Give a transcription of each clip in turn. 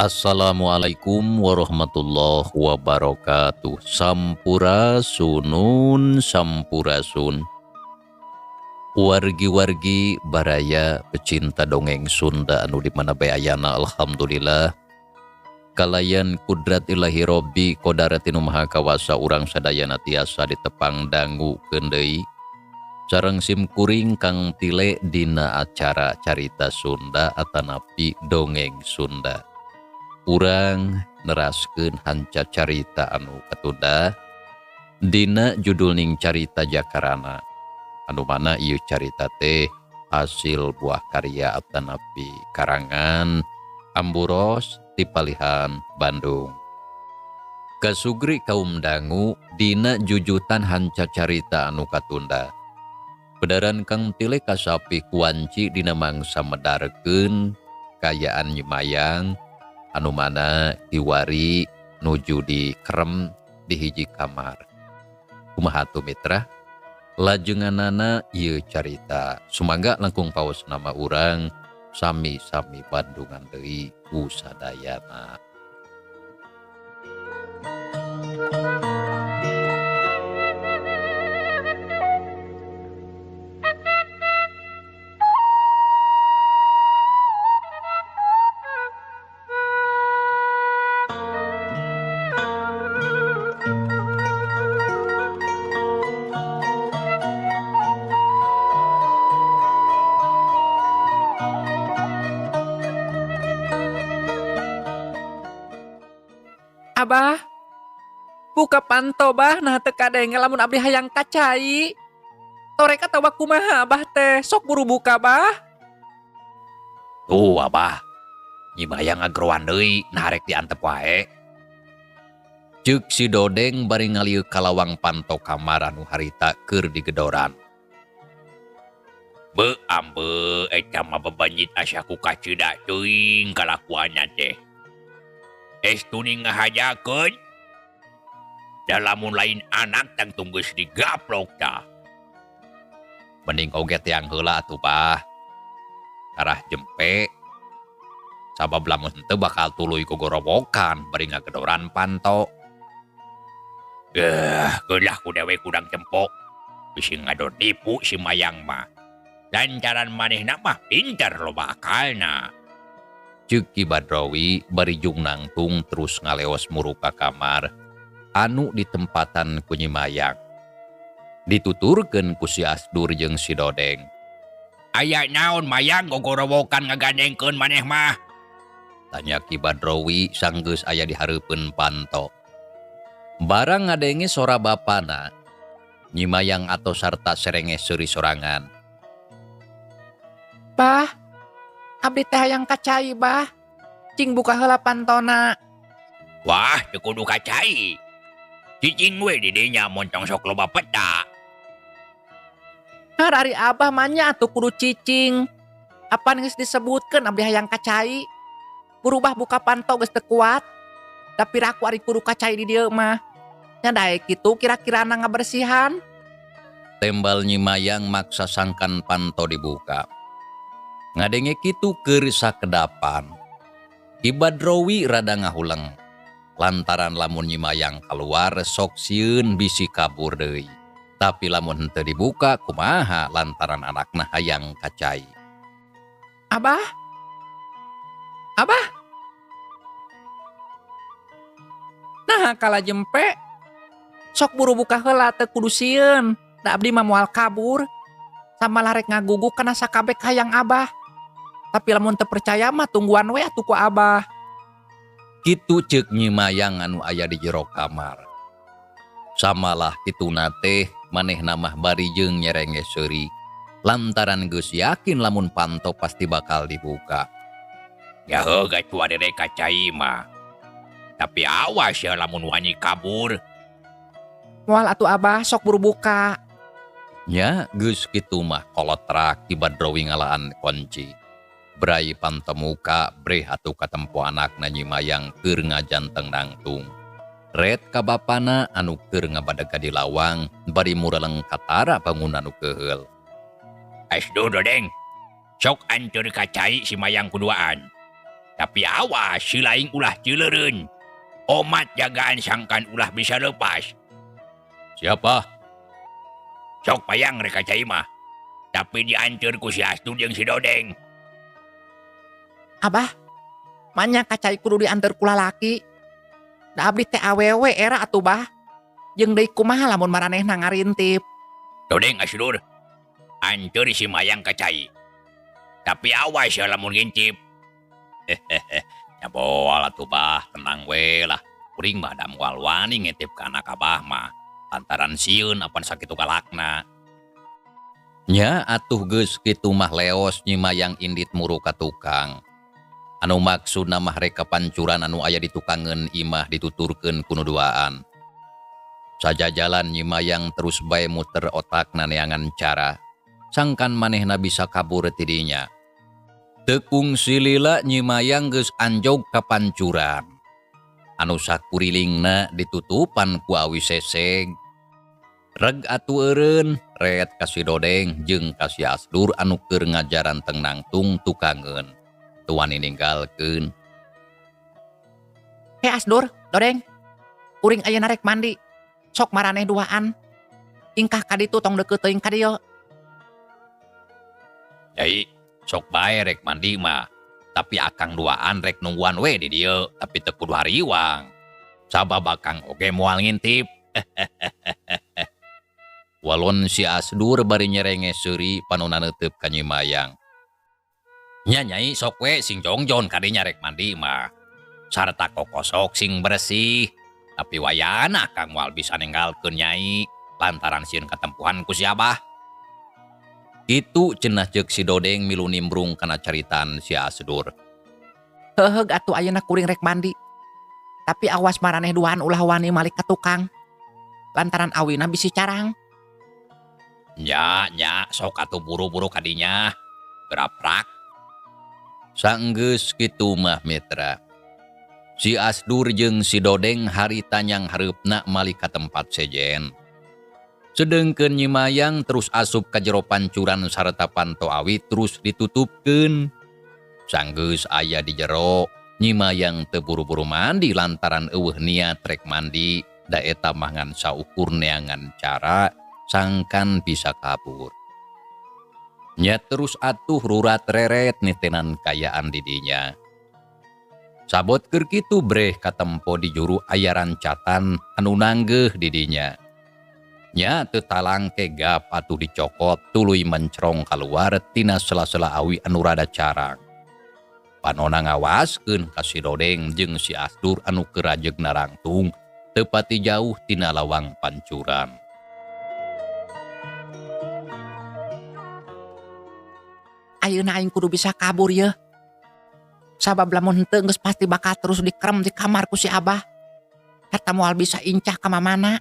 Assalamualaikum warahmatullahi wabarakatuh. Sampurasunun sampurasun. Wargi-wargi baraya pecinta dongeng Sunda anu di mana bae ayana, alhamdulillah kalayan kudrat ilahi Robbi kodarati nu maha kawasa urang sadayana tiasa ditepang dangu deui sareng sim kuring Kang Tile dina acara Carita Sunda atanapi Dongeng Sunda. Urang neraskeun hanca carita anu katunda dina judulning Carita Jakarana, anu mana ieu carita teh hasil buah karya atanapi karangan Amburos ti Palihan Bandung. Kasugri kaum dangu dina jujutan hanca carita anu katunda. Bedaran Kang Tile kasapi kuanci dina mangsa medarkeun kayaan Nyi Mayang anu mana kiwari nuju dikerem di hiji kamar. Kumaha atuh mitra? Lajenganana ieu carita. Sumangga langkung paos nama urang sami-sami bandungan deui ku sadayana. Abah, buka panto bah, nah teu kadenge lamun abdi hayang ka cai. Torek atawa kumaha abah teh, sok buru buka bah. Tuh abah, Nyi Mayang ngageroan deui, nah rek diantep wae. Ceuk si Dodeng bari ngalieu ka lawang panto kamar anu harita keur digedoran. Be ambe eta mah bebenyit asa ku kacida teuing kalakuanna teh. Estu ngahajakeun. Da lamun lain anak tangtu geus digaplok tah. Mending oge teang heula atuh bah. Arah jempe. Sabab lamun henteu bakal tuluy gogorowokan bari ngagedoran panto. Geulah ku dewe kudang cempok. Bisi ngadon nipu si Mayang mah. Lantaran manehna mah pinter loba akalna. Ceuk Ki Badrowi bari jung nangtung terus ngaleos muru ka kamar anu ditempatan ku Nyi Mayang. Dituturkeun ku si Asdur jeung si Dodeng. Aya naon Mayang gogorowokan ngagandengkeun maneh mah? Tanya Ki Badrowi sanggeus aya di hareupeun panto. Barang ngadenge sora bapana, Nyi Mayang atos sarta serenge seuri sorangan. Bah, abdi teh hayang ka cai bah. Cing buka heula pantona. Wah, teu kudu ka cai. Cicing we di dinya montong sok loba peta. Har ari abah mah nya atuh kudu cicing. Apan geus disebutkeun abdi hayang ka cai. Berubah buka panto geus teu kuat. Tapi raku ari kudu ka cai di dieu mah. Nya daek kitu kira-kirana ngabersihan. Tembal Nyi Mayang maksa sangkan panto dibuka. Ngadenge kitu keur sakedapan. Ki Badrowi rada ngahuleng. Lantaran lamun Nyi Mayang keluar sok sieun bisi kabur deui. Tapi lamun henteu dibuka kumaha lantaran anakna hayang ka cai. Abah? Abah? Nah kala jempe sok buru buka heula teu kudu sieun. Da abdi mah moal kabur. Sama larek ngaguguk kana sakabeh hayang abah. Tapi lamun teu percaya mah tungguan we atuh ku abah. Kitu ceuk Nyi Mayang anu aya di jero kamar. Samalah kituna teh manehna mah bari jeung nyerenge seuri. Lantaran geus yakin lamun panto pasti bakal dibuka. Ya heuh gacua dere ka cai mah. Tapi awas ya lamun wani kabur. Moal atuh abah sok buru buka. Nya geus kitu mah kolotrak Ki Badrowi ngalaan kunci. Brai panto muka breh atuh katempo anakna Nyi Mayang keur ngajanteng nangtung. Ret ka bapana anu keur ngabadega di lawang bari mureleng katara bangunan nu keuheul. Asdu Dodeng, sok anteur ka cai si Mayang kuduaan. Tapi awas si laing ulah cileureun. Omat jagaan sangkan ulah bisa lepas. Siapa? Sok payang rek ka cai mah. Tapi dianteur ku si Asdur jeung si Dodeng. Abah, manya ka cai kudu dianteur ku lalaki. Da abdi teh awewe era atuh bah. Jeung deui kumaha lamun maranehna ngarintip. Dodeng Asdur. Anteur si Mayang ka cai. Tapi awas ya lamun ngintip. Ya moal atuh bah, tenang we lah. Kuring mah da moal wani ngintip ka anak abah mah. Lantaran sieun apan sakitu galakna. Nya atuh geus kitu mah leos Nyi Mayang indit muru ka tukang. Anu maksudna mah rek ka pancuran anu aya di tukangeun imah dituturkeun ku nu duaan. Sajajalan Nyi Mayang terus bae muter otakna neangan cara sangkan manehna bisa kabur ti dinya. Teu kungsi lila Nyi Mayang geus anjog ka pancuran. Anu sakurilingna ditutupan ku awi seseg. Reg atuh eureun ret ka si Dodeng jeung ka si Asdur anu keur ngajaran teng nangtung tukangeun. Teu wani ninggalkeun. He Asdur, Dodeng. Kuring ayeuna rek mandi. Sok maraneh duaan. Ingkah ka ditu tong deukeut teuing ka dieu. Yai, sok bae rek mandi mah. Tapi akang duaan rek nungguan we di dieu, tapi teu kudu hariwang. Sabab akang oge moal ngintip. Walon si Asdur bari nyerenge seuri panona neuteub ka Nyi Mayang. Nya nyai sok we sing jongjon kadinya rek mandi mah. Sarta kokosok sing bersih. Tapi wayana akang moal bisa ninggalkeun nyai lantaran sieun katempuhan ku si Abah. Kitu cenah ceuk si Dodeng milu nimbrung kana caritaan si Asdur. Heuheug atuh ayeuna kuring rek mandi. Tapi awas maraneh duaan ulah wani malik ka tukang. Lantaran awina bisi carang. Nya, nya, sok atuh buru-buru kadinya. Geraprak. Sanggeus kitu mah mitra. Si Asdur jeung si Dodeng harita nyang hareupna malik ka tempat sejen. Sedengkeun Nyi Mayang terus asup ka jero pancuran sarta panto awi terus ditutupkeun. Sanggeus aya di jero, Nyi Mayang teu buru-buru mandi lantaran eueuh niat rek mandi, da eta mah ngan saukur neangan cara sangkan bisa kabur. Nya terus atuh rurat reret nitenan kayaan didinya. Sabot keur kitu breh katempo di juru aya rancatan anu nanggeuh didinya. Nya teu talangke gap atuh dicokot tuluy mencrong kaluar tina sela-sela awi anu rada carang. Panona ngawaskeun ka si Dodeng jeung si Asdur anu keur rajeg narangtung teu pati jauh tina lawang pancuran. Ayeuna aing kudu bisa kabur yeuh. Sabab lamun henteu geus pasti bakal terus dikrem di kamar ku si Abah. Eta moal bisa incah ka mamana.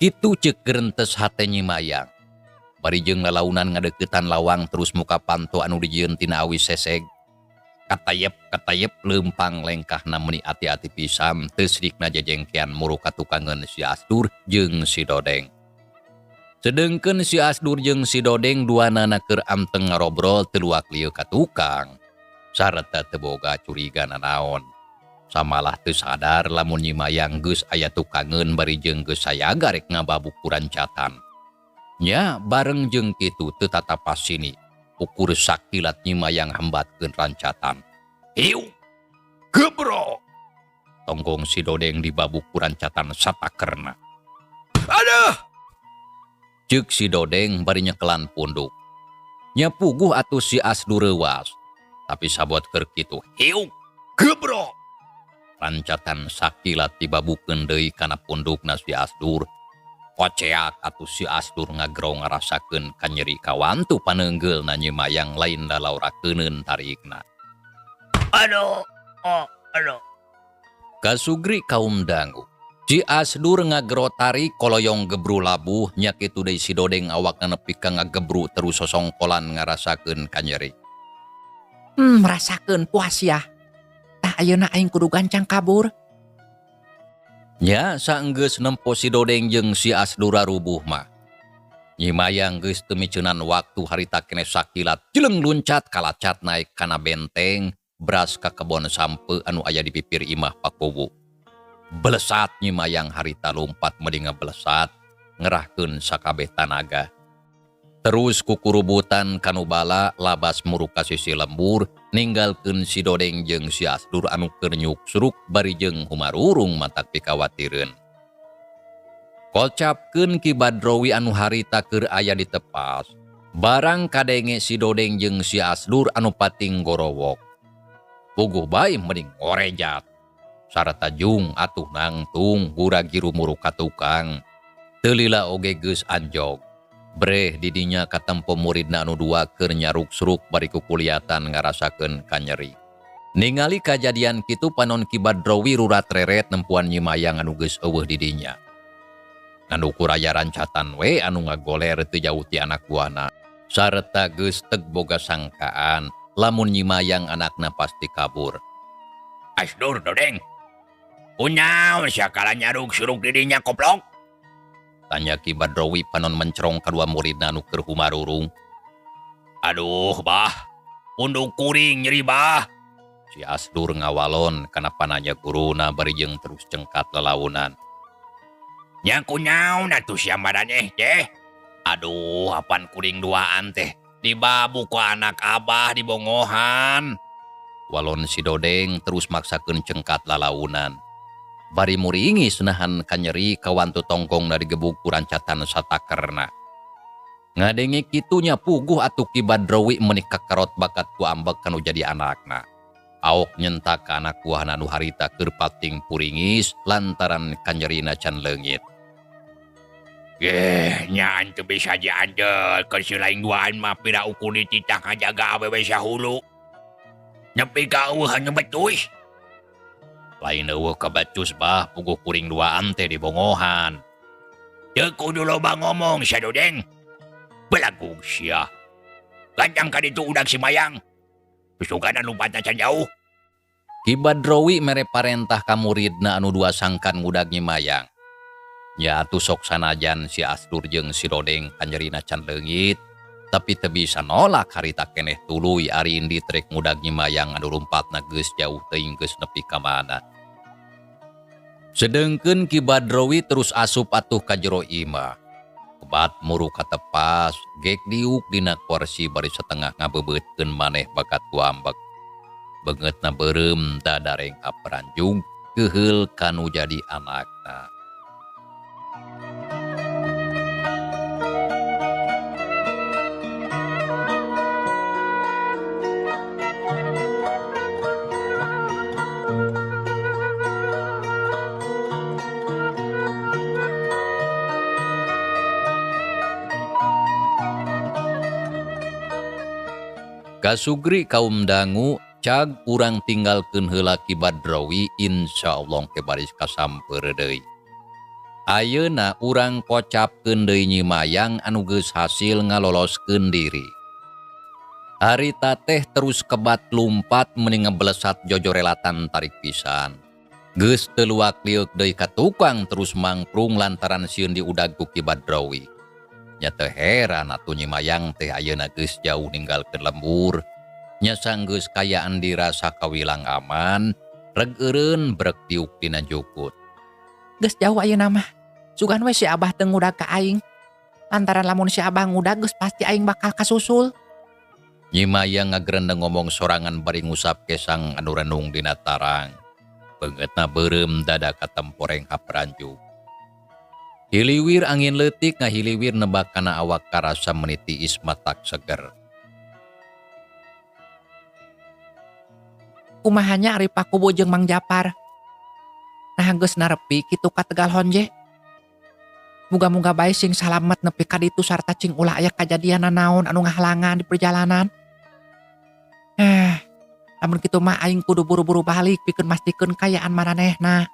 Kitu ceuk gerentes hate Nyi Mayang. Bari jeung lalaunan ngadeuketan lawang terus muka panto anu dijieun tina awi seseg. Katayep katayep leumpang lengkahna meuni ati-ati pisan teu sirikna jejengkean muru ka tukangeun si Asdur jeung si Dodeng. Sedengkeun si Asdur jeung si Dodeng duanana keur anteng ngarobrol teu luak lieu ka tukang. Sarta teu boga curiga nanaon. Samalah teu sadar lamun Nyi Mayang geus aya tukangeun bari jeung geus sayaga rek ngababuk kurancatan. Nya bareng jeung kitu teu tatapas sini. Ukur sakilat Nyi Mayang hambatkeun rancatan. Hiu! Gebro! Tonggong si Dodeng dibabuk kurancatan satakerna. Aduh! Ceuk si Dodeng bari nyekelan punduk. Nya puguh atuh si Asdur reuwas. Tapi sabot keur kitu. Hiu! Gebro! Rancatan sakilat dibabukeun deui kana pundukna si Asdur. Koceak atuh si Asdur ngagro ngarasakeun kanyeri kawantu paneunggeulna Nyi Mayang lain lalaurakeunun tarikna. Aduh, oh, aduh. Kasugri kaum dangu. Si Asdur ngagro tarik koloyong gebru labuh nya kitu deui si Dodeng awakna nepi ka ngagebru terus sosongkolan ngarasakeun kanyeri. Rasakeun puas ya. Tah ayeuna aing kudu gancang kabur. Nya saenggeus nempo si Dodeng jeung si Asdur rubuh mah. Nyi Mayang geus teu miceunan waktu harita keneh sakilat jeleng luncat kalacat naik kana benteng Bras ka kebon sampeu anu aya di pipir imah Pakuwu. Belesat Nyi Mayang harita lumpat meuli ngabelesat ngerahkeun sakabeh tanaga. Terus kukurubutan kanu bala labas muruk ka sisi lembur ninggalkeun si Dodeng jeung si Asdur anu keur nyuksruk bari jeung humarurung matak pikawatireun. Kocapkeun Ki Badrowi anu harita keur aya di tepas. Barang kadenge si Dodeng jeung si Asdur anu pating gorowok. Puguh bae mending ngorejat. Sarta jung atuh nangtung gura-giru muruk ka tukang. Teu lila oge geus anjog. Breh didinya katempo muridna anu dua keur nyaruk-suruk bari kukuliatan ngarasakeun kanyeri. Ningali kajadian kitu panon Ki Badrowi rurat reret nempuan Nyi Mayang anu geus eueuh didinya. Ngan ukur aya rancatan we anu ngagoler teu jauh ti anak buahna. Sarta geus teg boga sangkaan lamun Nyi Mayang anakna pasti kabur. Asdur Dodeng. Kunaon sakala nyaruk-suruk didinya koplok? Tanya Ki Badrowi panon mencerong kedua muridna anu keur humarurung. Aduh bah, punduk kuring nyeri bah. Si Asdur ngawalon kana pananya guruna bari jeung terus cengkat lelaunan. Nya kunaon atuh sia maraneh teh? Aduh, apan kuring duaan teh dibabu ku anak abah dibongohan. Walon si Dodeng terus maksakeun cengkat lalaunan. Bari muringis nahan kanyeri kawantu tongkongna digebug ku rancatan satakerna. Ngadenge kitunya puguh atuh Ki Badrowi meuni kakarot bakat ku ambek kanu jadi anakna. Aok nyentak ka anak buahna nu harita keur pating puringis lantaran kanyerina can leungit. Geh, nya teu bisa diandelkeun si lain duaan mah pira ukur dititah ngajaga awewe sahulu. Nepi ka eueuh anu betus. Lain eueuh kabacus bah, puguh kuring duaan teh dibongohan. Teu kudu loba ngomong sia Dodeng. Belagu sia. Gancang ka ditu udag si Mayang. Susuganan lompatna can jauh. Ki Badrowi mere parentah ka muridna anu dua sangkan ngudag Nyi Mayang. Nya atuh sok sanajan si Asdur jeung si Dodeng kanyerina can leungit, tapi teu bisa nolak harita keneh tuluy ari indi trek ngudag Nyi Mayang anu lumpatna geus jauh teuing geus nepi ka mana. Sedengkeun Ki Badrowi terus asup atuh ka jero imah. Kebat muru katepas, gek diuk dina kursi bari setengah ngabebeutkeun maneh bakat ku ambek. Beungeutna beureum dadareng kaperanjung keuheul kanu jadi anakna. Kasugri kaum dangu cag urang tinggalkeun heula Ki Badrowi insyaallah ke baris kasamper deui. Ayeuna urang kocapkeun deui Nyi Mayang anu geus hasil ngaloloskeun diri. Harita teh terus kebat lumpat meni ngeblesat jojorelatan tarik pisan. Geus teu luak lieuk deui ka tukang terus mangprung lantaran sieun diudag ku Ki Badrowi. Nya teu heran atuh Nyi Mayang teh ayeuna geus jauh ninggalkeun lembur. Nya sanggeus kayaan dirasa kawilang aman, reg eureun brek diuk dina jukut. Geus jauh ayeuna mah. Sugan we si Abah teu ngudag ka aing. Lantaran lamun si Abah ngudag geus pasti aing bakal kasusul. Nyi Mayang ngagrendeng ngomong sorangan bari ngusap kesang anu renung dina tarang. Beungeutna beureum dada katemporeng haperanjuk. Hiliwir angin leutik ngahiliwir nebak kana awak karasa menitiis matak seger. Kumahanya ari Pakubo jeung Mang Japar. Nah geus narepi kitu ka Tegal Honje. Muga-muga bae sing salamet nepi ka ditu sarta cing ulah aya kajadian nanaon anu ngahalangan di perjalanan. Lamun kitu mah aing kudu buru-buru balik pikeun mastikeun kayaan maranehna.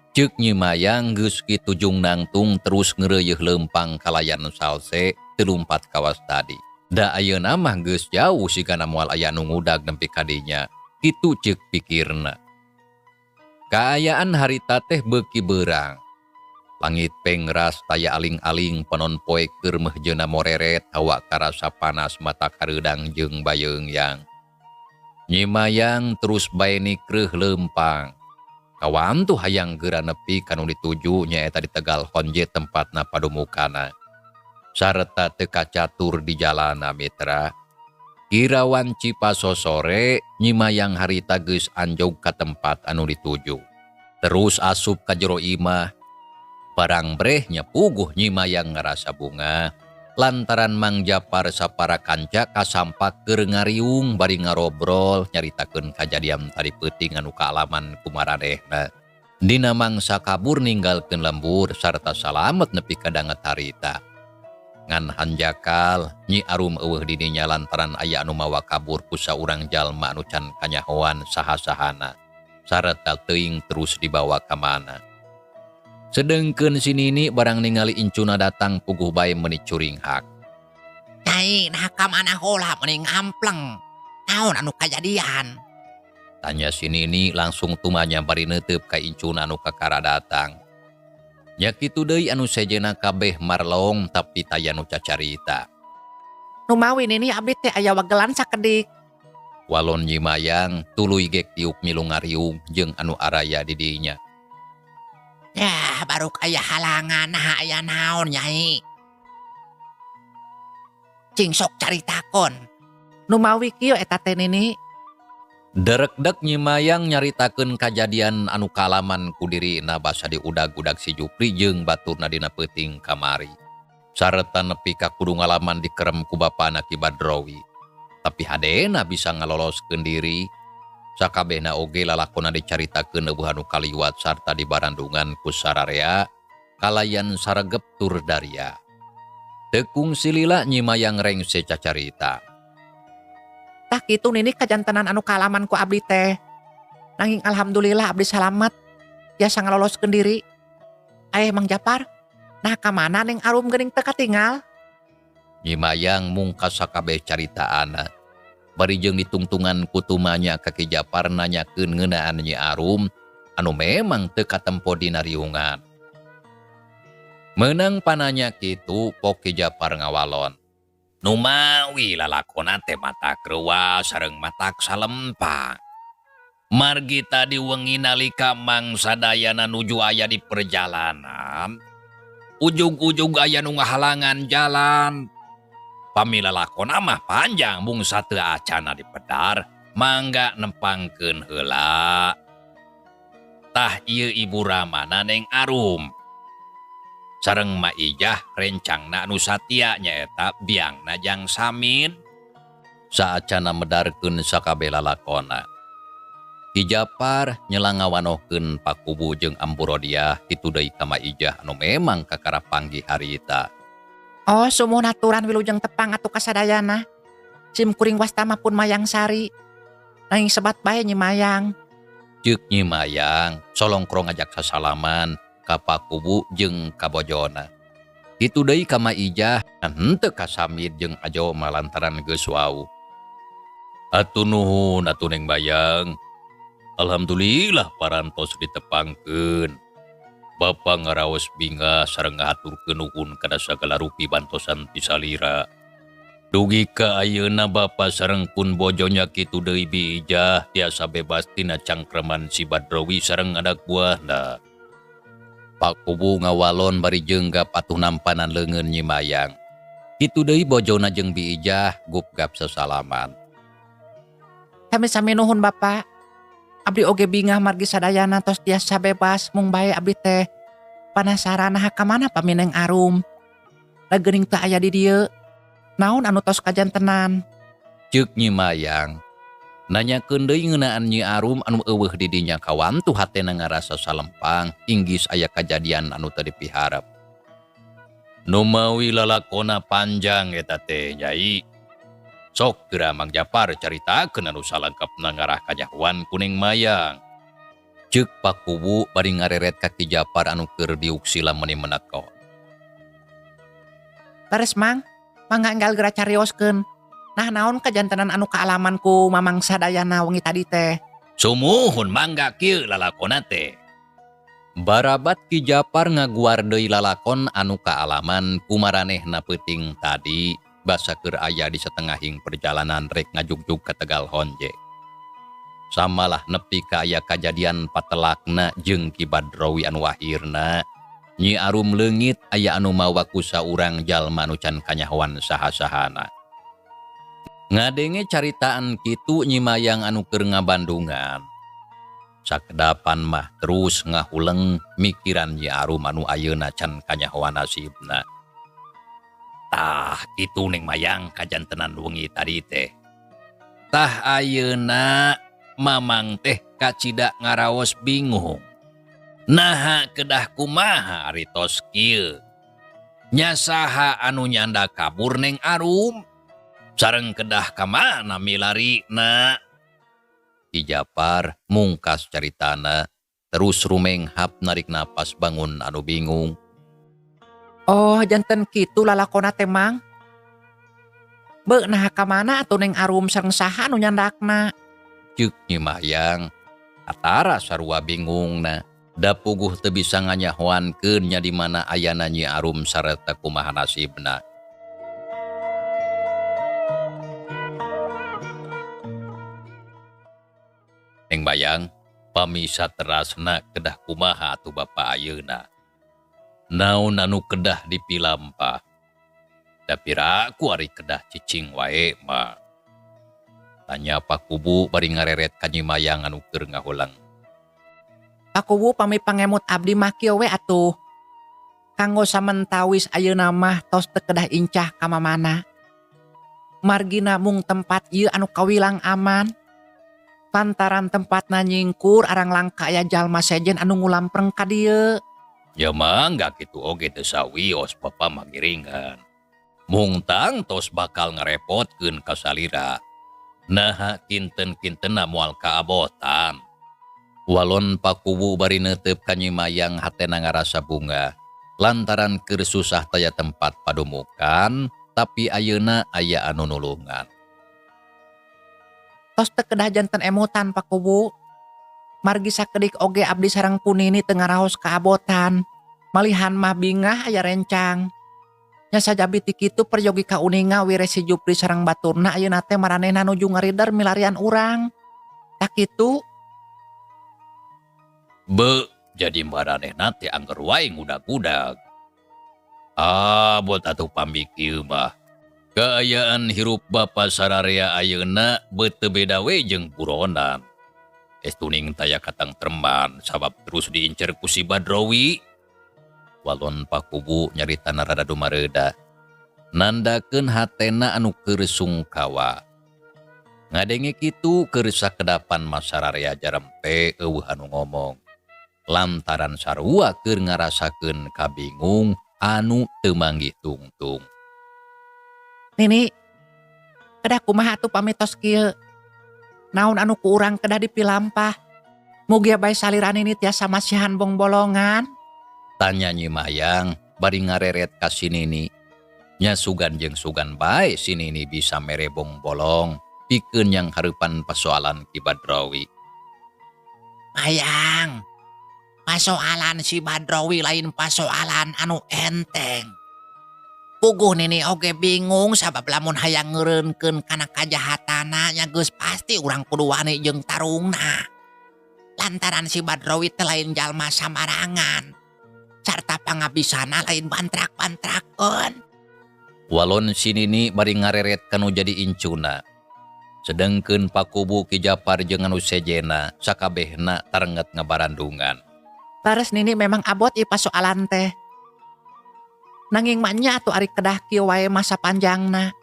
Ceuk Nyi Mayang geus kitu jung nangtung terus ngeureuyeih leumpang kalayan salse teu lumpat kawas tadi. Da ayeuna mah geus jauh sigana moal aya nu ngudag nepi ka dinya. Kitu ceuk pikirna. Kaayaan harita teh beuki beurang. Langit pengras taya aling-aling panon poe keur meuhjeuna moreret hawa karasa panas mata kareudang jeung bayeung yang. Nyi Mayang terus bae nikreuh leumpang. Kawantu hayang geura nepi ka nu dituju nyaeta di Tegal Honje tempatna padumukana. Sareta teu kacatur di jalana mitra. Kira wanci pasosore Nyi Mayang harita geus anjog ka tempat anu dituju. Terus asup ka jero imah. Barang breh nya puguh Nyi Mayang ngarasa bungah lantaran Mang Japar sapara kanca kasampak keur ngariung bari ngarobrol nyaritakeun kajadian tadi peuting anu kaalaman ku maranehna. Dina mangsa kabur ninggalkeun lembur sarta salamet nepi ka danget harita. Ngan hanjakal Nyi Arum euweuh di dinya lantaran aya anu mawa kabur ku saurang jalma anu can kanyahoan saha-sahana sarta teuing terus dibawa ka mana. Sedengkeun si Nini barang ningali incuna datang puguh bae meuni curinghak. Nyai, nah ka mana heula meni ngampleng? Naon anu kajadian? Tanya si Nini langsung tumanya bari neuteup ka incuna anu kakara datang. Nya kitu deui anu sejenna kabeh marlong tapi taya nu cacarita. Numawi Nini abdi teh aya wagelan sakedik. Walon Nyi Mayang tuluy gek diuk milu ngariung jeung anu araya di dinya. Ya, baru aya halangan, nah aya naon Nyai. Cing sok caritakon. Numawi kieu eta teh Nini. Derekdek Nyi Mayang nyaritakeun kajadian anu kaalaman ku dirina basa diudag-udag si Jupri jeung baturna dina peuting kamari. Sareta nepi ka kudu ngalaman dikerem ku bapana Ki Badrowi. Tapi hadena bisa ngaloloskeun diri. Sakabehna oge lalakona dicaritakeun euweuh anu kaliwat sarta dibarandungan ku sararea kalayan saregep tur daria. Teu kungsi lila Nyi Mayang rengse cacarita. Tah kitu Nini kajantenan anu kaalaman ku abdi teh. Nanging alhamdulillah abdi salamet. Biasa ngaloloskeun diri. Mang Japar, nah ka mana Neng Arum geuning teu katingal? Nyi Mayang mungkas sakabeh caritaana. Bari jeung ditungtungan ku tumanya ka Ki Japar nanyakeun ngeunaan Nyi Arum anu memang teu katempo dina riungan. Meunang pananya kitu pok Ki Japar ngawalon. Numawi lalakona teh matak reuas sareng matak salempang. Margi tadi wengi nalika Mang Sadayana nuju aya di perjalanan, ujug-ujug aya nu ngahalangan jalan. Pami lalakona mah panjang mung sateu acana dipedar, mangga nempangkeun heula. Tah ieu ibu ramana Neng Arum. Sareng Ma Ijah rencangna anu satia nyaeta biangna jang Samin. Saacana medarkeun sakabeh lalakona. Ki Japar nyela ngawanohkeun Pakubu jeung Ambu Rodiah kitu deui ka Ma Ijah anu memang kakara panggih harita. Oh, sumuhun aturan wilujeng tepang atuh kasadayana. Sim kuring wasta mah pun Mayang Sari. Nanging sebat bae Nyi Mayang. Ceuk Nyi Mayang solongkrong ngajak sasalaman ka Pakubu jeung ka bojona. Kitu deui ka Ma Ijah henteu ka Samid jeung Ajo malantaran geus wau. Atuh nuhun atuh Neng Mayang. Alhamdulillah parantos ditepangkeun. Bapa ngaraos bingah sareng ngahaturkeun nuhun kana sagala rupi bantosan ti salira. Dugi ka ayeuna bapa sareng pun bojonya kitu deui Bi Ijah tiasa bebas tina cangkreman si Badrowi sareng anak buahna. Pak Kubu ngawalon bari jenggap atuh nampanan leungeun Nyi Mayang. Kitu deui bojona jeung Bi Ijah gupgap sesalaman. Sami-sami nuhun Bapak. Abdi oge bingah margi sadayana tos tiasa bebas mung bae abdi teh. Panasaran naha ka mana pami Neng Arum. Da geuning teu aya di dieu. Naon anu tos kajantenan? Ceuk Nyi Mayang. Nanyakeun deui ngeunaan Nyi Arum anu euweuh di dinya kawantu hatena ngarasa salempang inggis aya kajadian anu teu dipiharep. Numawi lalakona panjang eta teh Nyai. Sok geura Mang Japar caritakeun anu salengkapna ngarah kanyahoan ku Neng Mayang. Ceuk Pak Kubu bari ngareret ka Ki Japar anu keur diuk sila meuni meneko. Leres Mang, mangga enggal geura carioskeun. Nah naon kajantenan anu kaalaman ku Mamang Sadayana wengi tadi teh? Sumuhun mangga kieu lalakona teh. Barabat Ki Japar ngaguar deui lalakon anu kaalaman ku maranehna peuting tadi basa keur aya di satengahing perjalanan rek ngajugjug ka Tegal Honje. Samalah nepi ka aya kajadian patelakna jeung Ki Badrowi anu akhirna. Nyi Arum leungit aya anu mawa ku saurang jalma nu can kanyahoan saha-sahana. Ngadenge caritaan kitu Nyi Mayang anu keur ngabandungan. Sakedapan mah terus ngahuleng mikiran Nyi Arum anu ayeuna can kanyahoan nasibna. Tah kitu Neng Mayang kajantenan wengi tadi teh. Tah ayeuna Mamang teh kacida ngaraos bingung. Naha kedah kumaha ari tos kieu. Nya saha anu nyanda kabur Neng Arum? Sareng kedah ka mana milarina? Ki Japar mungkas caritana terus rumenghap narik napas bangun anu bingung. Oh, janten kitu lalakona teh Mang. Beuh naha ka mana atuh Neng Arum sareng saha anu nyandakna? Ceuk Nyi Mayang atara sarua bingungna. Da puguh teu bisa nganyahoankeun nya di mana ayana Nyi Arum sarta kumaha nasibna. Neng Mayang, pamisa terasna kedah kumaha atuh bapa ayeuna. Naon anu kedah dipilampah? Da piraku ari kedah cicing wae mah. Tanya Pak Kubu bari ngareret ka Nyi Mayang anu keur ngahuleng. Pak Kubu pami pangemut abdi mah kieu we atuh. Kanggo samentawis ayeuna mah tos teu kedah incah ka mamana. Margina mung tempat ieu anu kawilang aman. Lantaran tempatna nyingkur arang langka aya jalma sejen anu ngulampreng ka dieu. Ya mangga kitu oge teu sawios bapa mah giringan. Mung tang tos bakal ngarepotkeun ka salira. Naha kinten-kintenna moal kaabotan. Walon Pak Kubu bari neuteup ka Nyi Mayang hatena ngarasa bunga. Lantaran keur susah taya tempat padumukan, tapi ayeuna aya anu nulungan. Tos teu kedah janten emutan Pak Kubu. Margi sakedik oge abdi sareng punini teu ngaraos kaabotan. Malihan mah bingah aya rencang. Nya sajabi ti kitu peryogi kauninga wire si Jupri sareng baturna ayeuna teh maranehna nuju ngarider milarian urang. Tak kitu. Be, jadi maranehna teh angger wae ngudag-udag. Abot atuh pamikir mah. Kaayaan hirup bapa sararea ayeuna beuteung beda we jeung buronan. Estuning taya katang treman sabab terus diincer ku si Badrowi. Walon Pak Kubu nyaritana rada dumareuda. Nandakeun hatena anu keur sungkawa. Ngadenge kitu keur sakedapan masararea jarempe eueuh anu ngomong. Lantaran sarua keur ngarasakeun kabingung anu teu manggih tungtung. Nini, kedah kumaha atuh pami tos kieu? Naon anu ku urang kedah dipilampah? Mugia bae salira nini tiasa masihan bongbolongan? Tanya Nyi Mayang bari ngareret ka si Nini. Nya sugan jeung sugan bae si Nini bisa mere bongbolong pikeun yang hareupan persoalan Ki Badrowi. Mayang, pasoalan si Badrowi lain pasoalan anu enteng. Puguh Nini oge bingung sabab lamun hayang ngeureunkeun kana kajahatana nya geus pasti urang kudu wani jeung tarungna. Lantaran si Badrowi teh lain jalma sambarangan. Sarta pangabisana lain bantrak-bantrakeun. Walon si Nini bari ngareret kanu jadi incuna. Sedengkeun Pak Kubu Ki Japar jeung anu sejena sakabehna tarenget ngabarandungan. Tares Nini memang abot ieu pasoalan teh. Nanging mah nya atuh ari kedah kieu wae masa panjangna.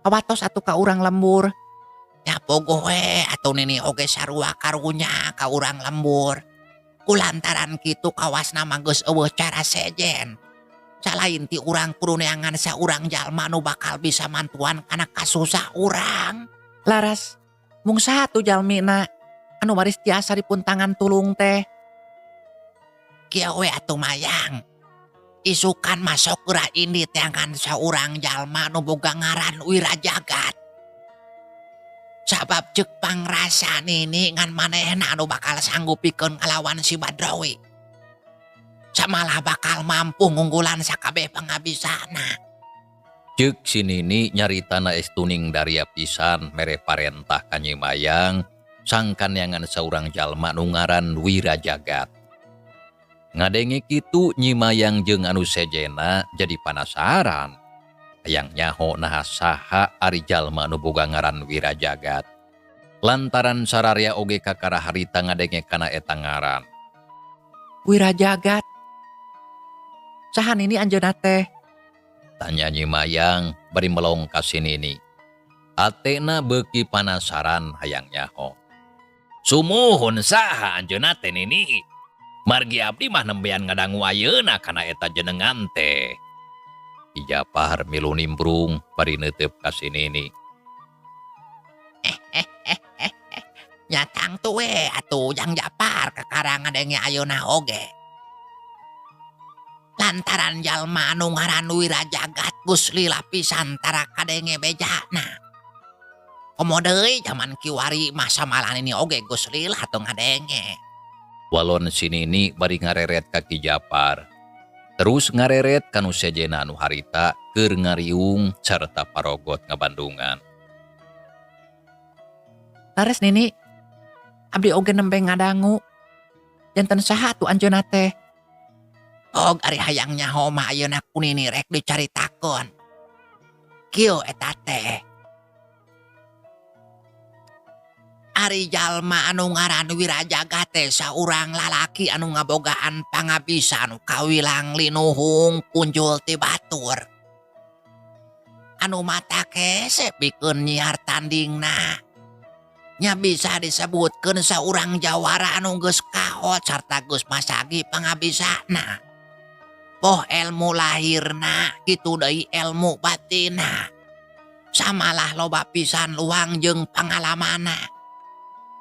Awatos atuh ka urang lembur. Ya pogoh we atuh Nini oge sarua karunya ka urang lembur. Kulantaran kitu kawasna mah geus eueuh cara sejen. Salain ti urang kudu neangan saurang jalma nu bakal bisa mantuan kana kasusah urang. Laras, mung saha tuh jalmina anu baris tiasa dipuntangan tulung teh? Kieu we atuh Mayang. Isukan masuk geura indi teangan saurang jalma nu boga ngaran Wirajagat. Sabab ceuk pangrasa Nini ngan manehna anu bakal sanggup pikeun ngalawan si Badrowi. Samalah bakal mampu ngunggulan sakabeh pangabisana. Ceuk si Nini nyaritana estuning daria pisan mere parentah ka Nyi Mayang Sangkan neangan saurang jalma nu ngaran Wirajagat. Ngadenge kitu Nyi Mayang jeung anu sejena jadi panasaran. Hayang nyaho naha saha ari jalma nu boga ngaran Wirajagat. Lantaran sararea oge kakara harita ngadenge kana eta ngaran. Wirajagat. Saha Nini anjeunna teh? Tanya Nyi Mayang bari melong ka si Nini. Atena beuki panasaran hayang nyaho. Sumuhun saha anjeunna teh Nini? Margi abdi mah nembean ngadangu ayeuna kana eta jenengan teh. Ki Japar milu nimbrung bari neuteup ka si Nini. Nya tangtu we atuh Jang Japar kakara ngadenge ayeuna oge. Lantaran jalma anu ngaran Wirajagat geus lila pisan tara kadenge bejana. Komo deui jaman kiwari mah samalah Nini oge geus lila teu ngadenge. Walon si Nini bari ngareret ka Ki Japar. Terus ngareret ka nu sejena anu harita keur ngariung sarta parogot ngabandungan. Tares Nini, abdi oge nembe ngadangu. Janten saha atuh anjeunna teh? Og ari hayang nyaho mah ayeuna ku Nini rek dicaritakeun. Kieu eta teh. Ari jalma anu ngaran Wirajagat teh saurang lalaki anu ngabogaan pangabisa anu kawilang linuhung punjul ti batur. Anu mata kese pikeun nyiar tandingna. Nya bisa disebutkeun saurang jawara anu geus kahot sarta geus masagi pangabisana. Boh ilmu lahirna kitu deui ilmu batinna. Samalah loba pisan luang jeung pangalamanna.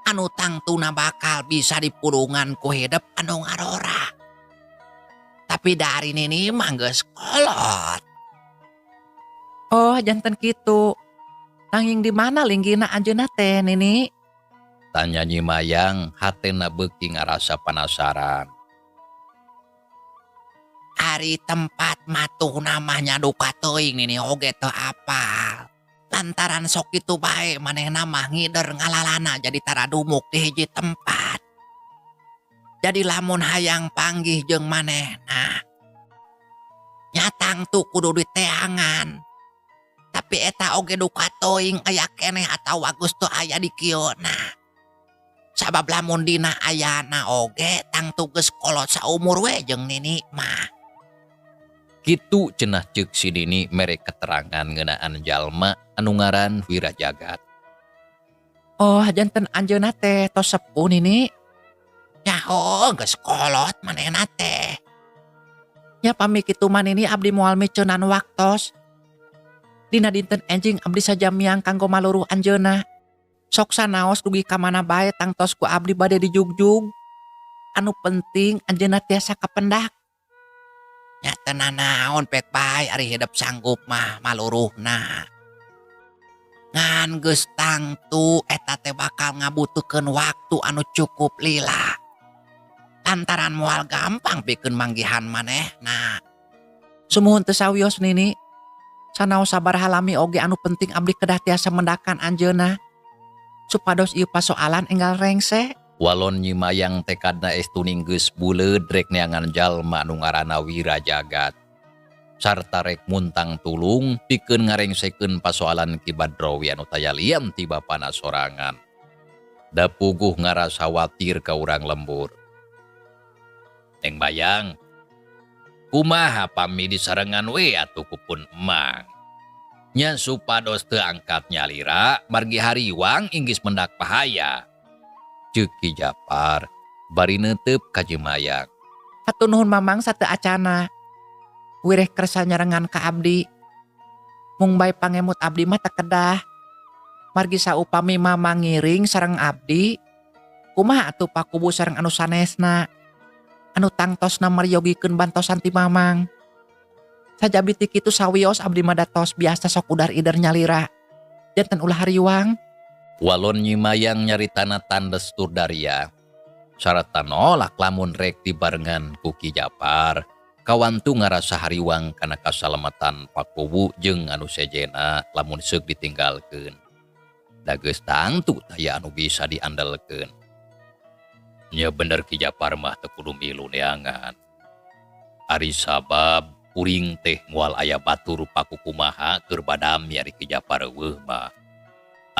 Anu tangtuna bakal bisa dipulungan ku hidep anu ngarora. Tapi dari Nini mah geus kolot. Oh, janten kitu. Nanging di mana linggina anjeunna teh, Nini? Tanya Nyi Mayang, hatena beuki ngarasa penasaran. Ari tempat matuhna mah nya duka teuing Nini oge teu apal. Lantaran sok kitu bae manehna mah ngider ngalalana jadi tara dumuk di hiji tempat. Jadi lamun hayang panggih jeung manehna, nya tangtu kudu diteangan. Tapi eta oge duka teuing aya keneh atawa geus teu aya di kieuna. Sabab lamun dina ayana oge tangtu geus kolot saumur we jeung Nini mah. Kitu cenah ceuk si Nini mere keterangan ngeunaan jalma anu ngaran Wirajagat. Oh, janten anjeunna teh tos sepuh Nini. Nyaho geus kolot manehna teh. Nya pami kitu mah Nini abdi moal miceunan waktos. Dina dinten enjing abdi sajamiang kanggo maluruh anjeunna. Sok sanaos dugi ka mana bae tangtos ku abdi bade dijugjug. Anu penting anjeunna tiasa kapendak. Nya teu nanaon pek bae ari hidep sanggup mah maluruhna. Ngan geus tangtu eta teh bakal ngabutuhkeun waktu anu cukup lila. Lantaran moal gampang pikeun manggihan manehna. Sumuhun teu sawios Nini. Sanaos sabaraha lami oge anu penting abdi kedah tiasa mendakan anjeunna. Supados ieu pasoalan enggal rengse. Walon Nyi Mayang tekadna estuning geus buleud rek neangan jalma anu ngaranna Wirajagat. Sarta rek muntang tulung pikeun ngarengsekeun pasoalan Ki Badrowi anu taya lian ti bapana sorangan. Da puguh ngarasa watir ka urang lembur. Neng Mayang, kumaha pami disarengan we atuh ku pun emang. Nya supados teu angkat nyalira margi hariwang inggis mendak bahaya. Ceuk Ki Japar bari neuteup ka Nyi Mayang. Hatur nuhun Mamang sateu acana. Wireh kersa nyarengan ka abdi. Mung bae pangemut abdi mah teu kedah. Margi saupami Mamang ngiring sareng abdi, kumaha atuh pakubu sareng anu sanesna? Anu tangtosna meryogikeun bantosan ti Mamang. Sajabi ti kitu sawios abdi mah datos biasa sok udar-ider nyalira. Janten ulah hariwang. Walon Nyi Mayang nyaritana tandes tur daria. Sarata nolak lamun rek dibarengan ku Ki Japar. Kawantu ngarasa hariwang kana kasalamatan pakubu jeung anu sejena lamun seuk ditinggalkeun. Da geus tangtu taya anu bisa diandalkeun. Nya bener Ki Japar mah teu kudu milu neangan. Ari sabab kuring teh moal aya batur pakukumaha keur badami ari Ki Japar euweuh mah.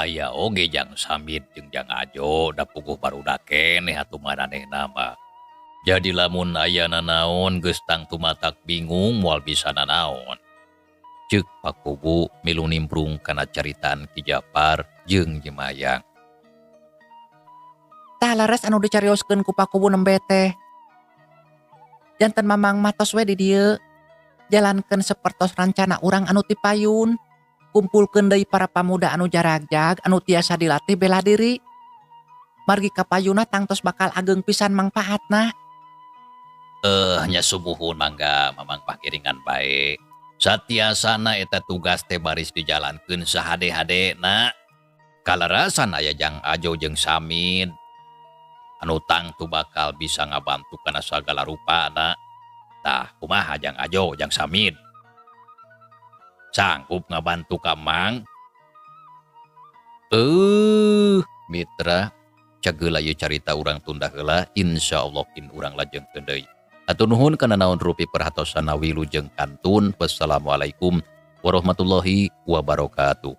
Aya oge Jang Samid jeung Jang Ajo da puguh barudak keneh atuh maranehna mah. Jadi lamun aya nanaon geus tangtu matak bingung moal bisa nanaon. Ceuk Pak Kuwu milu nimbrung kana caritaan Ki Japar jeung Nyi Mayang. Tah leres anu dicarioskeun ku Pak Kuwu nembe teh. Janten Mamang mah tos we di dieu. Jalankeun sapertos rancana urang anu ti payun. Kumpulkeun deui para pamuda anu jaragjag anu tiasa dilatih bela diri. Margi kapayunna tangtos bakal ageng pisan mangpaatna. Eh nya sumuhun mangga Mamang pakiringan bae. Satiasana eta tugas teh baris dijalankeun sahade-hadena. Kalarasan aya Jang Ajo jeung Samid anu tangtu bakal bisa ngabantu kana sagala rupana. Tah kumaha Jang Ajo Jang Samid? Sanggup ngabantu ka Mang? Mitra cageula ieu carita urang tunda heula, insyaallah kin urang lajengkeun deui. Hatur nuhun kana naon rupi perhatosana, wilujeng kantun. Wassalamualaikum warahmatullahi wabarakatuh.